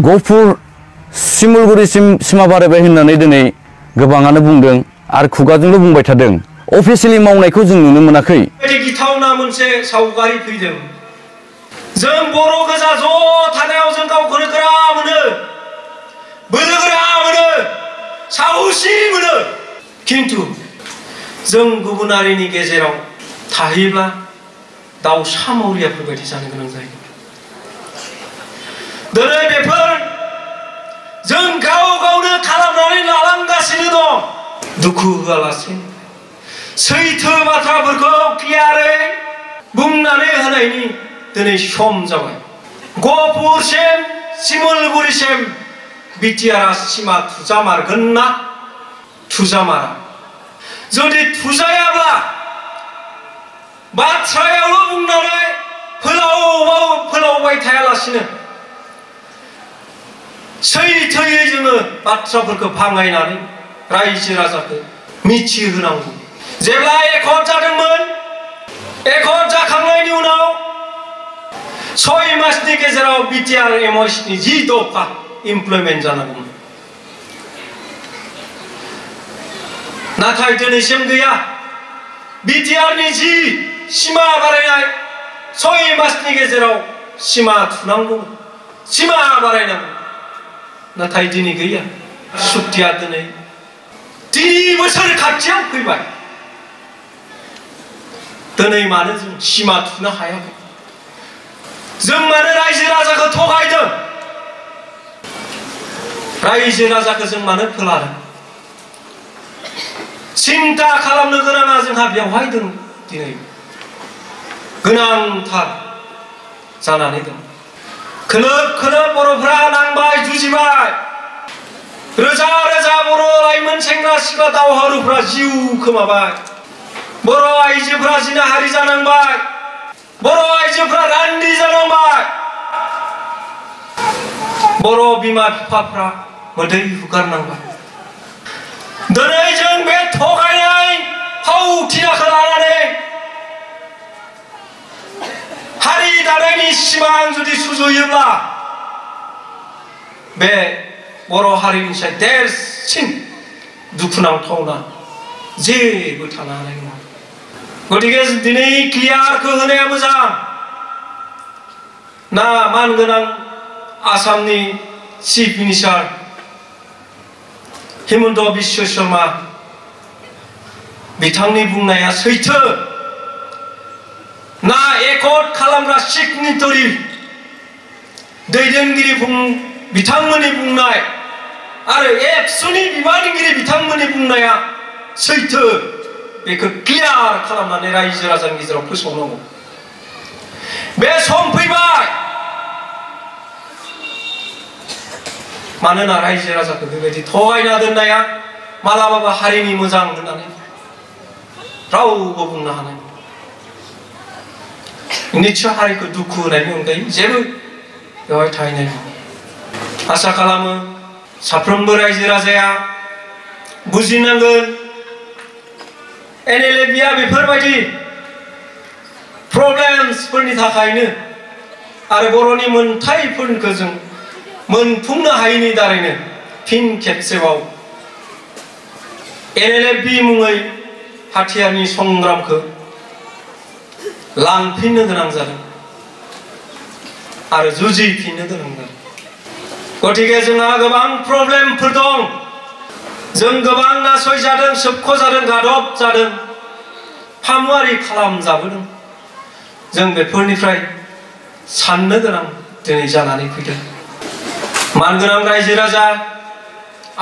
गहपुर सिमुलगुरिसिम सिमा बारायबाय होननानै दिनै गोबाङानो बुंदों आरो खुगाजोंल' बुंबाय थादों। अफिसियेलि मावनायखौ जों नुनो मोनाखै। गिथावना मोनसे सावगारि फैदों। जों बर' गोजा ज' थानायाव जों गावखौनो गोरा मोनो, बोलोगोरा मोनो, साहसि मोनो। खिन्थु जों गुबुन हारिनि गेजेराव थाहैब्ला दाउसा मावरियाफोर बायदि जानो गोनां जायो। दिनै बेफोर जों गाव गावनो खालामनानै लालांगासिनो दं। दुखु होआलासे सैथो बाथ्राफोरखौ क्लियारै बुंनानै होनायनि दिनै सम जाबाय। गहपुरसिम सिमुलगुरिसिम बिटिआरआ सिमा थुजामारगोन ना थुजामारा? जुदि थुजायाब्ला बाथ्रायावल' बुंनानै फोलावबाय थायालासिनो सैथोयै जोङो बाथ्राफोरखौ भाङायनानै रायजो राजाखौ मिथिहोनांगौ। जेब्ला एकट जादोंमोन, एकट जाखांनायनि उनाव 6 मासनि गेजेराव बिटिआर एमअएसनि 10 दफा इमप्लिमेन्ट जानांगौमोन। नाथाय दिनैसिम गैया। बिटिआरनि 10 सिमा बारायनाय 6 मासनि गेजेराव सिमा थुनांगौ, सिमा बारायनांगौ। नाथाय दिनै गैया। सुक्तिया दिनै 3 बोसोर खाथियाव फैबाय। दिनै मानो जों सिमा थुनो हायाखै? जों मानो रायजो राजाखौ थगायदों? रायजो राजाखौ जों मानो फोलादों? सिन्ता खालामनो गोनाङा जोंहा बेवहाय दं। दिनै गोनांथार जानानै दं। खोलोब खोलोब बर'फ्रा नांबाय, जुजिबाय। रोजा रोजा बर' लाइमोन सेंग्रा सिख्ला दावहारुफ्रा जिउ खोमाबाय। बर' आइजोफ्रा जिनाहारि जानांबाय। बर' आइजोफ्रा रान्दि जानांबाय। बर' बिमा बिफाफ्रा मोदै हुगारनांबाय। दिनै जों बे थगायनाय फावथिनाखौ लानानै हारि दानायनि सिमां जुदि सुजुयोब्ला बे बर' हारिनि साय देरसिन दुखुनांथावना जेबो थानो हानाय नङा। गतिके दिनै क्लियारखौ होनाया मोजां। ना मानगोनां आसामनि चिफ मिनिस्टार हिमन्त बिश्व शर्मा बिथांनि बुंनाया सैथो ना एकट खालामग्रा सिगनेटरि दैदेनगिरि बिथांमोननि बुंनाय आरो एबसुनि बिबानगिरि बिथांमोननि बुंनाया सैथो? बेखौ क्लियार खालामनानै रायजो राजानि गेजेराव फोसावनांगौ। बे सम फैबाय। मानोना रायजो राजाखौ बेबायदि थगायना दोननाया मालाबाबो हारिनि मोजां होननानै रावबो बुंनो हानाय नङा। निस्सय हारिखौ दुखु होनायनि अनगायै जेबो बेवहाय थाहैनाय नङा। आसा खालामो साफ्रोमबो रायजो राजाया बुजिनांगोन। एनएलएफबिआ बेफोरबायदि प्रब्लेम्सफोरनि थाखायनो आरो बर'नि मोनथायफोरखौ जों मोनफुंनो हायैनि दारैनो फिन खेबसेबाव एनएलएफबि मुङै हाथियारनि संग्रामखौ लांफिननो गोनां जादों आरो जुजिफिननो गोनां जादों। गतिके जोंहा गोबां प्रब्लेमफोर दं। जों गोबां नासयजादों, सोबख'जादों, गादब जादों, फामुआरि खालामजाबोदों। जों बेफोरनिफ्राय साननो गोनां दिनै जानानै फैदों। मानगोनां रायजो राजा,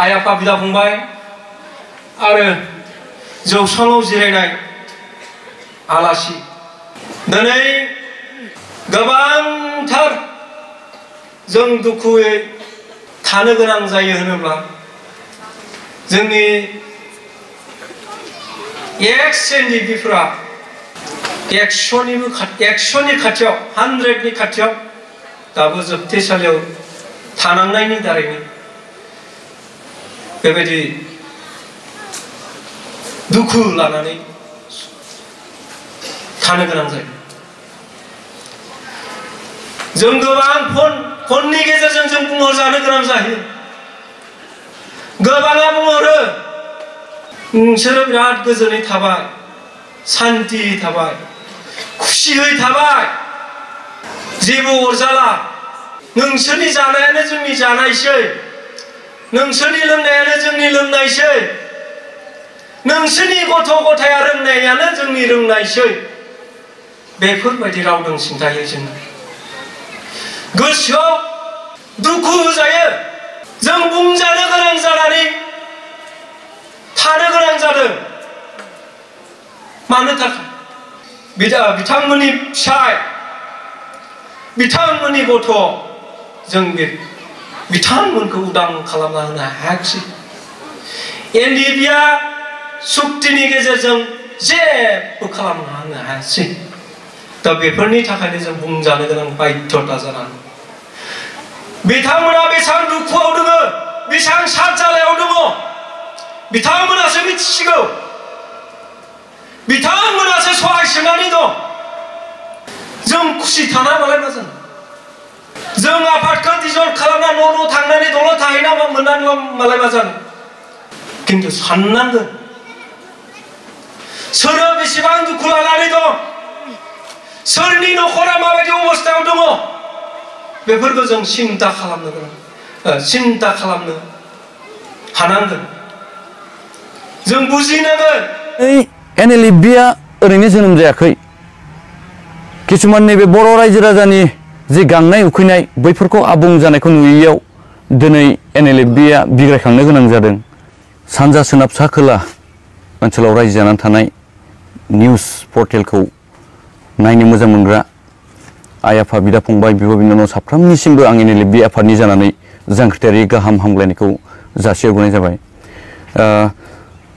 आइ आफा, बिदा फंबाय आरो जौसाङाव जिरायनाय आलासि, दिनै गोबांथार जों दुखुयै थानो गोनां जायो होनोब्ला जोंनि एक्स एनडिपिफोरा 100नि खाथियाव, 100नि खाथियाव दाबो जोबथेसालियाव थानांनायनि दारैनो बेबायदि दुखु लानानै थानो गोनां जायो। जों गोबां फननि गेजेरजों जों बुंहरजानो गोनां जायो। गोबाङा बुंहरो नोंसोरो बिराद गोजोनै थाबाय, सान्थि थाबाय, खुसियै थाबाय, जेबो अरजाला, नोंसोरनि जानायानो जोंनि जानायसै, नोंसोरनि लोंनायानो जोंनि लोंनायसै, नोंसोरनि गथ' गथाया रोंनायानो जोंनि रोंनायसै। बेफोरबायदि रावदों सिन्थायो जोङो। गोसोआव दुखु जायो। जों बुंजानो गोनां जानानै थानो गोनां जादों। मानो थाखाय? बिथांमोननि फिसाय, बिथांमोननि गथ', जों बिथांमोनखौ उदां खालामना होनो हायाखिसै। एनडिएफबिआ सुक्तिनि गेजेरजों जेबो खालामना होनो हायासै। दा बेफोरनि थाखायनो जों बुंजानो गोनां बाध्यता जानानै बिथांमोना बेसेबां दुखुआव दङ, बेसेबां सातजालायाव दङ, बिथांमोनासो मिथिसिगौ। बिथांमोनासो सहाय सोनानै दं। जों खुसि थाना मालाय मा जानो? जों आफादखौ डिजल्भ खालामना न' थांनानै दल' थाहैना मोननानै मालाय मा जानो? खिन्थु साननांगोन सोरो बेसेबां दुखु लानानै दं, सोरनि न'खरा माबायदि अबस्थायाव दङ, बेफोरखौ जों सिन्ता खालामनो हानांगोन। जों बुजिनांगोन। एनएलएफबिआ ओरैनो जोनोम जायाखै। किसुमान नैबे बर' रायजो राजानि जि गांनाय उखैनाय बैफोरखौ आबुं जानायखौ नुयैयाव दिनै एनएलएफबिआ बिग्रायखांनो गोनां जादों। सानजा सोनाब सा खोला ओनसोलाव रायजो जानानै थानाय निउस पर्टेलखौ नायनो मोजां मोनग्रा आइ आफा, बिदा फंबाय, बिब' बिनानाव साफ्रोमनिसिमबो आं एनएलएफबि आफादनि जानानै जांख्रिथायारि गाहाम हामलायनायखौ जासिहरनाय जाबाय।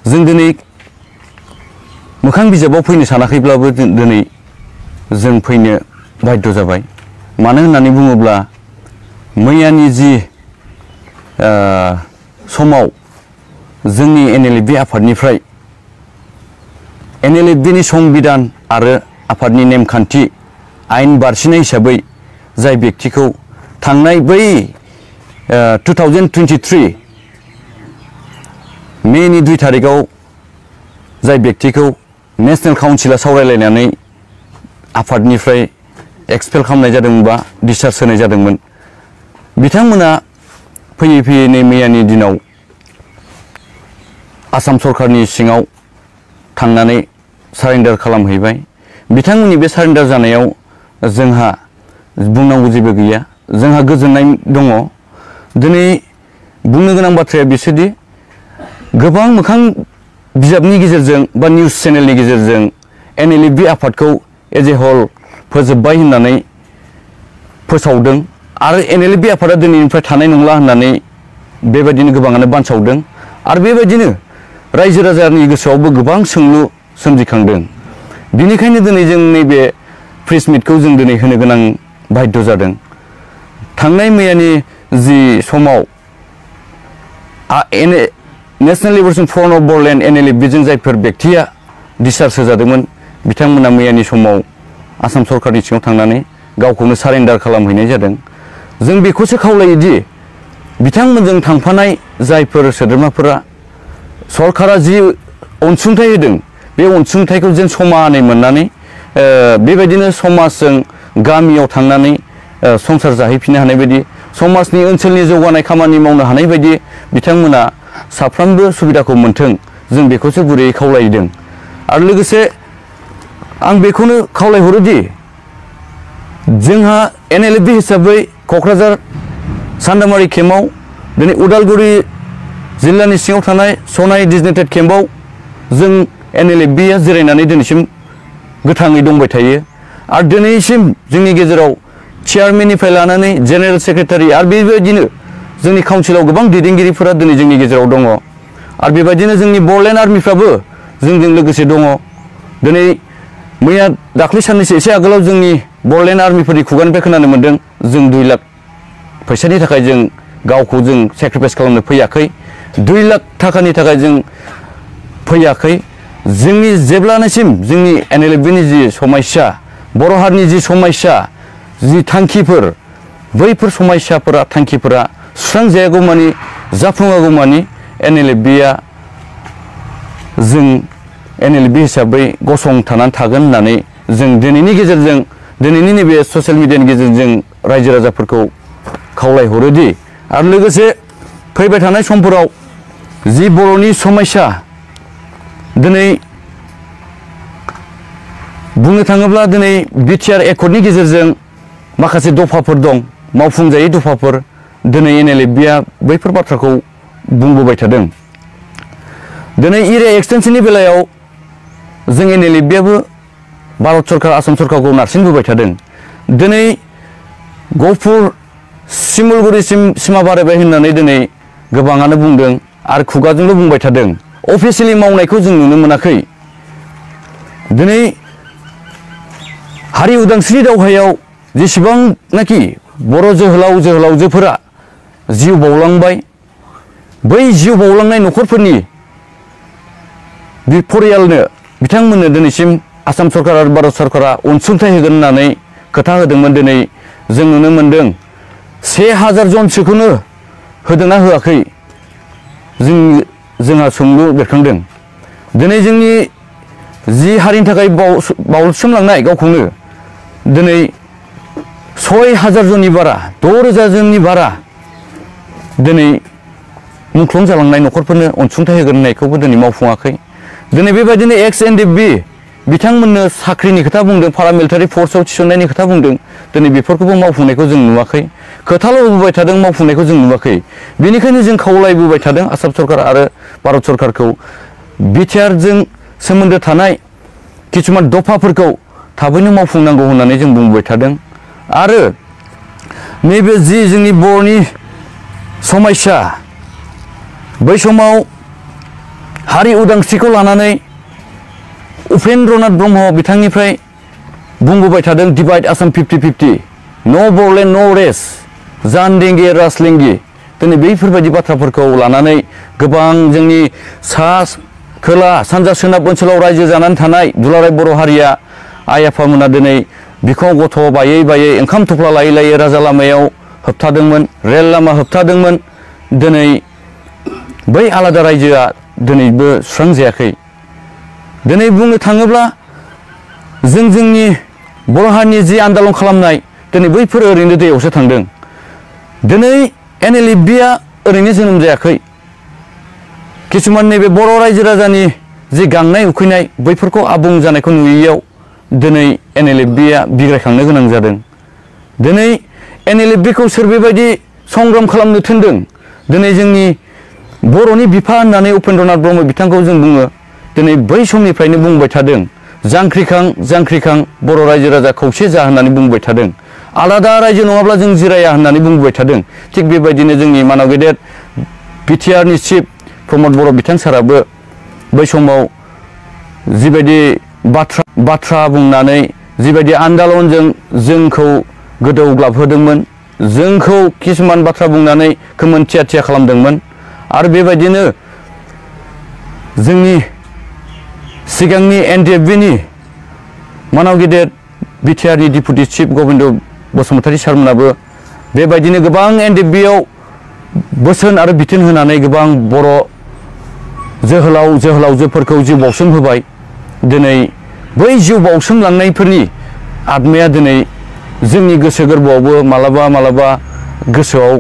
जों दिनै मोखां बिजाबाव फैनो सानाखैब्लाबो दिनै जों फैनो बाध्य जाबाय। मानो होननानै बुङोब्ला मैयानि जि समाव जोंनि एनएलएफबि आफादनिफ्राय एनएलएफबिनि संबिधान आरो आफादनि नेमखान्थि आयेन बारसिनाय हिसाबै जाय बेक्तिखौ थांनाय बै 2023 मेनि 2 तारिखआव जाय बेक्तिखौ नेसनेल काउन्सिला सावरायलायनानै आफादनिफ्राय एक्सपेल खालामनाय जादोंमोन बा डिसचार्ज होनाय जादोंमोन, बिथांमोना फैयै फैयै नै मैयानि दिनाव आसाम सरकारनि सिङाव थांनानै सारेन्डार खालामहैबाय। बिथांमोननि बे सारेन्डार जानायाव जोंहा बुंनांगौ जेबो गैया, जोंहा गोजोननाय दङ। दिनै बुंनो गोनां बाथ्राया बिसोरदि गोबां मोखां बिजाबनि गेजेरजों बा निउस चेनेलनि गेजेरजों एनएलएफबि आफादखौ एज ए हल फोजोबबाय होननानै फोसावदों आरो एनएलएफबि आफादा दिनैनिफ्राय थानाय नंला होननानै बेबायदिनो गोबाङानो बानसावदों आरो बेबायदिनो रायजो राजानि गोसोआवबो गोबां सोंलु सोमजिखांदों। बिनिखायनो दिनै जों नैबे प्रेस मिटखौ जों दिनै होनो गोनां बाध्य जादों। थांनाय मैयानि जि समाव national liberation front of Bodoland एनएलएफबिजों जायफोर बेक्तिया डिसचार्ज होजादोंमोन, बिथांमोना मैयानि समाव आसाम सरकारनि सिङाव थांनानै गावखौनो सारेन्डार खालामहैनाय जादों। जों बेखौसो खावलायोदि बिथांमोनजों थांफानाय जायफोर सोद्रोमाफोरा सरकारा जि अनसुंथाइ होदों, बे अनसुंथाइखौ जों समानै मोननानै बेबायदिनो समाजजों गामियाव थांनानै संसार जाहैफिननो हानाय बायदि, समाजनि ओनसोलनि जौगानाय खामानि मावनो हानाय बायदि बिथांमोना साफ्रोमबो सुबिदाखौ मोन्थों, जों बेखौसो गुरैयै खावलायदों। आरो लोगोसे आं बेखौनो खावलायहरोदि जोंहा एनएलएफबि हिसाबै क'क्राझार सान्दामारि केम्पआव दिनै उदालगुरि जिल्लानि सिङाव थानाय सनाइ डिजिग्नेटेड केम्पआव जों एनएलएफबिआ जिरायनानै दिनैसिम गोथाङै दंबाय थायो आरो दिनैसिम जोंनि गेजेराव चेयारमेननिफ्राय लानानै जेनेरेल सेक्रेटारि आरो बेबायदिनो जोंनि काउन्सिलाव गोबां दैदेनगिरिफोरा दिनै जोंनि गेजेराव दङ आरो बेबायदिनो जोंनि बर'लेण्ड आर्मिफ्राबो जोंजों लोगोसे दङ। दिनै मैया दाख्लै साननैसो एसे आगोलाव जोंनि बर'लेण्ड आर्मिफोरनि खुगानिफ्राय खोनानो मोन्दों जों 2 लाख फैसानि थाखाय जों गावखौ जों सेक्रिफाइस खालामनो फैयाखै, 2 लाख थाखानि थाखाय जों फैयाखै। जोंनि जेब्लानोसिम जोंनि एनएलएफबिनि जि समस्या, बर' हारिनि जि समस्या, जि थांखिफोर बैफोर समस्याफोरा थांखिफोरा सुस्रांजायागौमानि जाफुङागौमानि NLFBआ जों NLFB हिसाबै गसंथानानै थागोन होननानै जों दिनैनि गेजेरजों दिनैनि नैबे ससियेल मिडियानि गेजेरजों रायजो राजाफोरखौ खावलायहरोदि आरो लोगोसे फैबाय थानाय समफोराव जि बर'नि समस्या दिनै बुंनो थाङोब्ला दिनै बिटिआर एकर्डनि गेजेरजों माखासे दफाफोर दं मावफुंजायै दफाफोर दिनै NLFBआ बैफोर बाथ्राखौ बुंबोबाय थादों दिनै एरिया एक्सटेनसननि बेलायाव जों NLFBआबो भारत सरकार आसाम सरकारखौ नारसिनबोबाय थादों दिनै गहपुर सिमुलगुरिसिम सिमा बारायबाय होननानै दिनै गोबाङानो बुंदों आरो खुगाजोंल' बुंबाय थादों अफिसियेलि मावनायखौ जों नुनो मोनाखै दिनै हारि उदांस्रि दावहायाव जेसेबांनाखि बर' जोहोलाव जोहोलावजोफोरा जिउ बावलांबाय बै जिउ बावलांनाय न'खरफोरनि परियालनो बिथांमोननो दिनैसिम आसाम सरकार आरो भारत सरकारा अनसुंथाइ होगोन होननानै खोथा होदोंमोन दिनै जों नुनो मोनदों 1000 जनसोखौनो होदोंना होआखै जोंहा सोंलु बेरखांदों दिनै जोंनि जि हारिनि थाखाय बावसोमलांनाय गावखौनो दिनै 6000 जननि बारा 6000 जननि बारा दिनै मुंख्लं जालांनाय न'खरफोरनो अनसुंथाइ होगोन होननायखौबो दिनै मावफुङाखै दिनै बेबायदिनो ex-NDFB बिथांमोननो साख्रिनि खोथा बुंदों पारामिलिटारि फर्सआव थिसननायनि खोथा बुंदों दिनै बेफोरखौबो मावफुंनायखौ जों नुवाखै खोथाल' बुंबाय थादों मावफुंनायखौ जों नुवाखै बेनिखायनो जों खावलायबोबाय थादों आसाम सरकार आरो भारत सरकारखौ बिटिआरजों सोमोन्दो थानाय किसुमान दफाफोरखौ थाबैनो मावफुंनांगौ होननानै जों बुंबाय थादों आरो नैबे जि जोंनि बर'नि समस्या बै समाव हारि उदांस्रिखौ लानानै उपेन्द्रनाथ ब्रह्म बिथांनिफ्राय बुंबोबाय थादों डिवाइड आसाम 50-50 नो बर'लेण्ड नो रेस्ट जान देंगे राजलिंगि दिनै बैफोरबायदि बाथ्राफोरखौ लानानै गोबां जोंनि सा खोला सानजा सोनाब ओनसोलाव रायजो जानानै थानाय दुलाराय बर' हारिया आइ आफामोना दिनै बिखौ गथ' बायै बायै ओंखाम थफ्ला लायै लायै राजा लामायाव होबथादोंमोन रेल लामा होबथादोंमोन दिनै बै आलादा रायजोआ दिनैबो सुस्रांजायाखै दिनै बुंनो थाङोब्ला जोंनि बर' हारिनि जि आन्दालन खालामनाय दिनै बैफोर ओरैनो दैयावसो थांदों दिनै NLFBआ ओरैनो जोनोम जायाखै किसुमान नैबे बर' रायजो राजानि जि गांनाय उखैनाय बैफोरखौ आबुं जानायखौ नुयैयाव दिनै NLFBआ बिग्रायखांनो गोनां जादों दिनै NLFBखौ सोर बेबायदि संग्राम खालामनो थिनदों दिनै जोंनि बर'नि बिफा होननानै उपेन्द्रनाथ ब्रह्म बिथांखौ जों बुङो दिनै बै समनिफ्रायनो बुंबाय थादों जांख्रिखां जांख्रिखां बर' रायजो राजा खौसे जा होननानै बुंबाय थादों आलादा रायजो नङाब्ला जों जिराया होननानै बुंबाय थादों थिग बेबायदिनो जोंनि मानाव गेदेर बिटिआरनि चिफ प्रमद बर' बिथां साराबो बै समाव जिबायदि बाथ्रा बुंनानै जिबायदि आन्दालनजों जोंखौ गोदौग्लाबहोदोंमोन जोंखौ किसुमान बाथ्रा बुंनानै खोमोन थिया थिया खालामदोंमोन आरो बेबायदिनो जोंनि सिगांनि NDFBनि मानाव गेदेर बिटिआरनि डिपुटि चिफ गबिन्द बसुमतारी सारमोनाबो बेबायदिनो गोबां NDFBआव बोसोन आरो बिथोन होनानै गोबां बर' जोहोलाव जोहोलावजोफोरखौ जिउ बाउसोम होबाय दिनै बै जिउ बाउसोमलांनायफोरनि आत्माया दिनै जोंनि गोसो गोरबोआवबो मालाबा मालाबा गोसोआव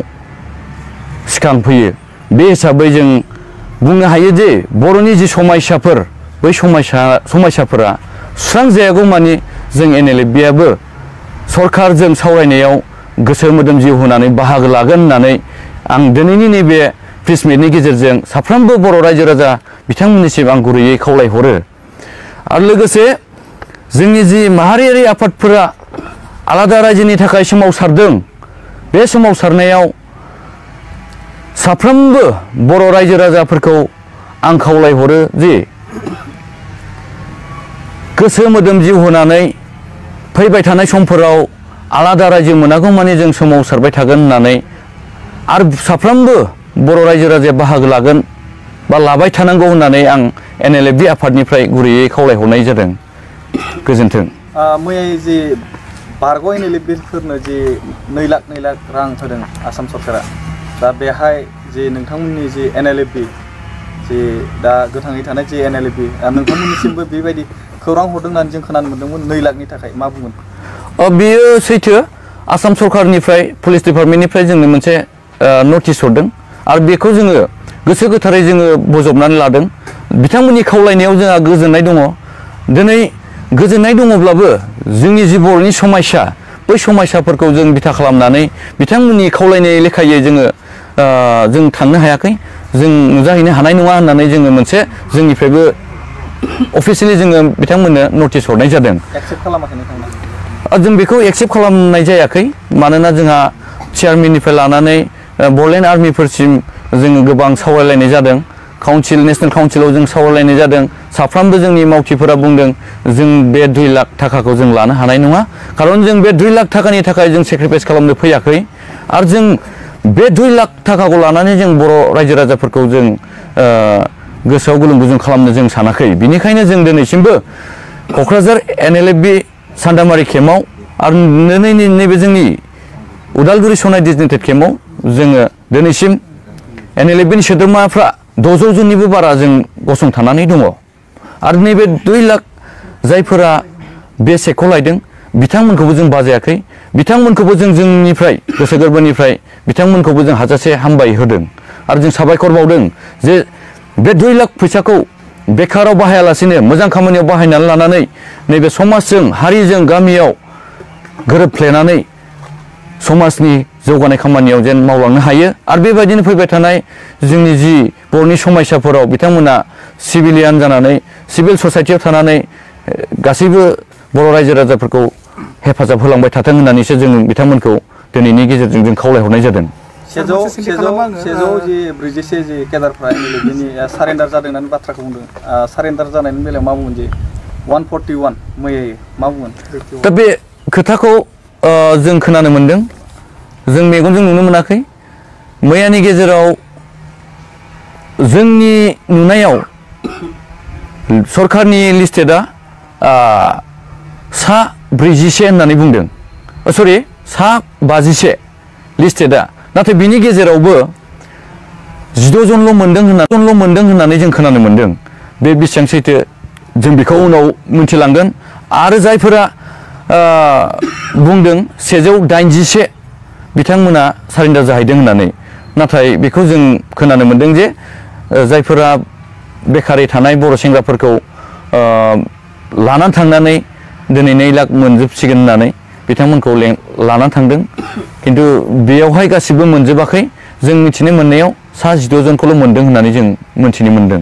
सिखांफैयो बे हिसाबै जों बुंनो हायो जे बर'नि जि समस्याफोर बै समस्याफोरा सुस्रांजायागौमानि जों NLFBआबो सरकारजों सावरायनायाव गोसो मोदोम जिउ होनानै बाहागो लागोन होननानै आं दिनैनि नैबे प्रेस मिटनि गेजेरजों साफ्रोमबो बर' रायजो राजा बिथांमोननिसिम आं गुरैयै खावलायहरो आरो लोगोसे जोंनि जि माहारियारि आफादफोरा आलादा रायजोनि थाखाय सोमावसारदों बे सोमावसारनायाव साफ्रोमबो बर' रायजो राजाफोरखौ आं खावलायहरो जे गोसो मोदोम जिउ होनानै फैबाय थानाय समफोराव आलादा रायजो मोनागौमानि जों सोमावसारबाय थागोन होननानै आरो साफ्रोमबो बर' रायजो राजाया बाहागो लागोन बा लाबाय थानांगौ होननानै आं NLFB आफादनिफ्राय गुरैयै खावलायहरनाय जादों गोजोन्थों मैया जि बारग' NLFफोरनो जे 2 लाख रां होदों आसाम सरकारा दा बेहाय जे नोंथांमोननि जे NLF जे दा गोथाङै थानाय जे NLF नोंथांमोननिसिमबो बेबायदि खौरां हरदों होननानै जों खोनानो मोनदोंमोन 2 लाखनि थाखाय मा बुंगोन? बेयो सैथो आसाम सरकारनिफ्राय पुलिस डिपार्टमेन्टनिफ्राय जोंनो मोनसे नटिस हरदों आरो बेखौ जोङो गोसो गोथारै जोङो बजबनानै लादों। बिथांमोननि खावलायनायाव जोंहा गोजोननाय दङ। दिनै गोजोननाय दङब्लाबो जोंनि जि बर'नि समस्या बै समस्याफोरखौ जों बिथा खालामनानै बिथांमोननि खावलायनाय लेखायै जों थांनो हायाखै। जों नुजाहैनो हानाय नङा होननानै जोङो मोनसे जोंनिफ्रायबो अफिसियेलि जोङो बिथांमोननो नटिस हरनाय जादों। एक्सेप्ट खालामाखै नोंथांमोना? जों बेखौ एक्सेप्ट खालामनाय जायाखै मानोना जोंहा चेयारमेननिफ्राय लानानै बड'लेण्ड आर्मिफोरसिम जोङो गोबां सावरायलायनाय जादों। नेसनेल काउन्सिलाव जों सावरायलायनाय जादों। साफ्रोमबो जोंनि मावथिफोरा बुंदों जों बे 2 लाख थाखाखौ जों लानो हानाय नङा। खारन जों बे 2 लाख थाखानि थाखाय जों सेक्रिफाइस खालामनो फैयाखै आरो जों बे 2 लाख थाखाखौ लानानै जों बर' रायजो राजाफोरखौ जों गोसोआव गुलुं गुजुं खालामनो जों सानाखै। बिनिखायनो जों दिनैसिमबो क'क्राझार NLF सान्दामारि केम्पआव आरो नैबे जोंनि उदालगुरि सनाय डिजिटेड केम्पआव जोङो दिनैसिम NLFनि सोद्रोमाफ्रा 600 जननिबो बारा जों गसंथानानै दङ आरो नैबे 2 लाख जायफोरा बे सेकखौ लायदों बिथांमोनखौबो जों बाजायाखै। बिथांमोनखौबो जों जोंनिफ्राय गोसो गोरबोनिफ्राय बिथांमोनखौबो जों हाजासे हामबाय होदों आरो जों साबायखर बावदों जे बे 2 लाख फैसाखौ बेकाराव बाहायालासेनो मोजां खामानियाव बाहायनानै लानानै नैबे समाजजों हारिजों गामियाव गोरोबफ्लेनानै समाजनि जौगानाय खामानियाव जेन मावलांनो हायो आरो बेबायदिनो फैबाय थानाय जोंनि जि बर'नि समस्याफोराव बिथांमोना सिभिलियान जानानै सिभिल ससाइटियाव थानानै गासैबो बर' रायजो राजाफोरखौ हेफाजाब होलांबाय थाथों होननानैसो जों बिथांमोनखौ दिनैनि गेजेरजों जों खावलायहरनाय जादों। 744 जे केडारफ्रा NLFनि सारेन्डार जादों होननानै बाथ्राखौ बुंदों। सारेन्डार जानायनि बेलायाव मा बुंगोन जे 141 मैयायै मा बुंगोन? दा बे खोथाखौ जों खोनानो मोनदों। जों मेगनजों नुनो मोनाखै। मैयानि गेजेराव जोंनि नुनायाव सरकारनि लिस्टेडआ सा 41 होननानै बुंदों। सरि, सा 51 लिस्टेडआ। नाथाय बिनि गेजेरावबो 16 जनल' मोनदों होननानै जों खोनानो मोनदों। बे बेसेबां सैथो जों बेखौ उनाव मिथिलांगोन। आरो जायफोरा बुंदों 181 बिथांमोना सारेन्डार जाहैदों होननानै। नाथाय बेखौ जों खोनानो मोनदों जे जायफोरा बेकारै थानाय बर' सेंग्राफोरखौ लानानै थांनानै दिनै 2 लाख मोनजोबसिगोन होननानै बिथांमोनखौ लानानै थांदों। खिन्थु बेयावहाय गासिबो मोनजोबाखै। जों मिथिनो मोननायाव सा 16 जनखौल' मोनदों होननानै जों मिथिनो मोनदों।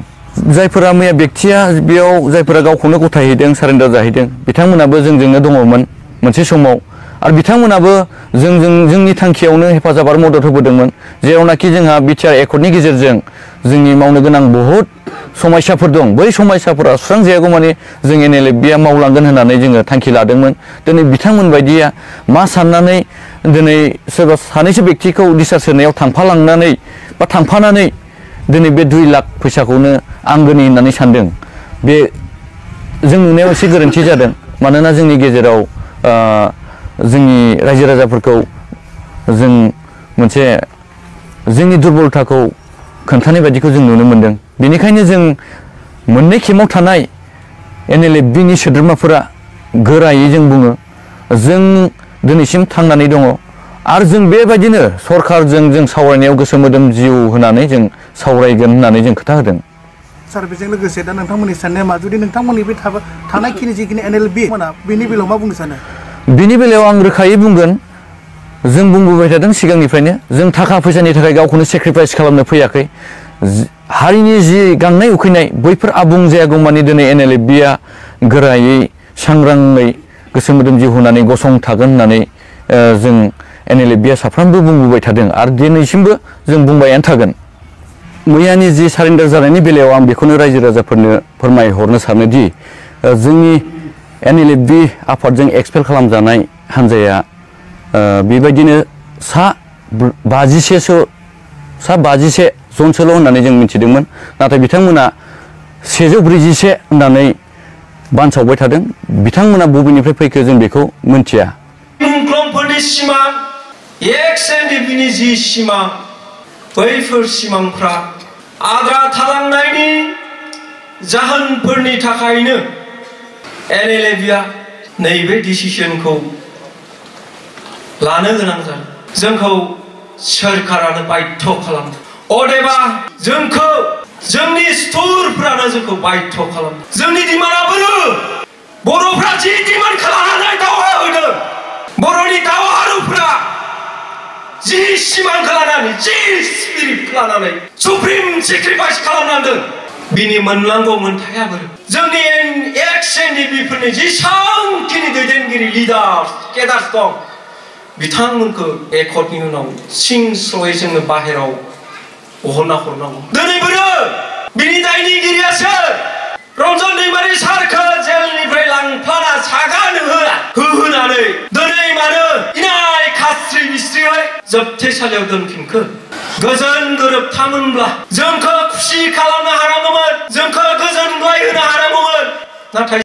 जायफोरा मैया बेक्तिया बेयाव जायफोरा गावखौनो गथायहैदों सारेन्डार जाहैदों बिथांमोनाबो जोंजोंनो दङमोन मोनसे समाव आरो बिथांमोनाबो जोंनि थांखियावनो हेफाजाब आरो मदद होबोदोंमोन। जेरावनाखि जोंहा बिटिआर एकर्डनि गेजेरजों जोंनि मावनो गोनां बहुद समस्याफोर दं। बै समस्याफोरा सुस्रांजायागौ माने जों NLFआ मावलांगोन होननानै जोङो थांखि लादोंमोन। दिनै बिथांमोन बायदिया मा साननानै दिनै सोरबा सानैसो बेक्तिखौ डिस्चार्ज होनायाव थांफानानै दिनै बे 2 लाख फैसाखौनो आंगोनि होननानै सानदों। बे जों नुनायाव एसे गोरोन्थि जादों। मानोना जोंनि गेजेराव जोंनि रायजो राजाफोरखौ जों मोनसे जोंनि दुरबलताखौ खोन्थानाय बायदिखौ जों नुनो मोनदों। बेनिखायनो जों मोननै केम्पआव थानाय NLFनि सोद्रोमाफोरा गोरायै जों बुङो जों दिनैसिम थांनानै दङ आरो जों बेबायदिनो सरकारजों जों सावरायनायाव गोसो मोदोम जिउ होनानै जों सावरायगोन होननानै जों खोथा होदों। सार, बेजों लोगोसे दा नोंथांमोननि साननाया मा? जुदि नोंथांमोननि बे थानायखिनि जिखिनि NLF बेनि बेलायाव मा बुंनो सानो? बिनि बेलायाव आं रोखायै बुंगोन, जों बुंबोबाय थादों सिगांनिफ्रायनो जों थाखा फैसानि थाखाय गावखौनो सेक्रिफाइस खालामनो फैयाखै। हारिनि जि गांनाय उखैनाय बैफोर आबुं जायागौमानि दिनै NLFआ गोरायै सांग्राङै गोसो मोदोम जिउ होनानै गसंथागोन होननानै जों NLFआ साफ्रोमबो बुंबोबाय थादों आरो दिनैसिमबो जों बुंबायानो थागोन। मैयानि जि सारेन्डार जानायनि बेलायाव आं बेखौनो रायजो राजाफोरनो फोरमायहरनो सानोदि जोंनि NLF आफादजों एक्सपेल खालामजानाय हान्जाया बेबायदिनो सा 51 जनसोल' होननानै जों मिथिदोंमोन। नाथाय बिथांमोना 141 होननानै बानसावबाय थादों। बिथांमोना बबेनिफ्राय फैखो जों बेखौ मिथिया। गथ'फोरनि सिमां XNDPनि जि सिमां बैफोर सिमांफ्रा आद्रा थालांनायनि जाहोनफोरनि थाखायनो NLABआ नैबे डिसिसनखौ लानो गोनां जादों। जोंखौ सोरखारानो बाध्य खालामदों। अदेबा जोंखौ जोंनि सुथुरफ्रानो जोंखौ बाध्य खालामदों। जोंनि डिमान्डआबो बर'फ्रा जि डिमान्ड खालामनानै दावहा होदों, बर'नि दावहारुफ्रा जि सिमां खालामनानै जि स्पिरिट खालामनानै सुप्रिम सेक्रिफाइस खालामनांदों, बिनि मोननांगौ मोनथायाबो जोंनि XNDPफोरनि जेसांखिनि दैदेनगिरि लिडार्स केडार्स दं बिथांमोनखौ एकर्डनि उनाव सिं स्ल'यै जोङो बाहेराव बहनना हरनांगौ। दिनैबो बिनि दायनिगिरिया सोर? रन्जन दैमारि सारखौ जेलनिफ्राय लांफ्लाना सागानो होहोनानै दिनै मानो इनाय खास्रि बिस्रियै जोबथेसालियाव दोनफिनखो? गोजोन गोरोबथामोनब्ला जोंखौ खुसि खालामनो हानांगौमोन, जोंखौ गोजोनग्लाय होनो हानांगौमोन। नाथाय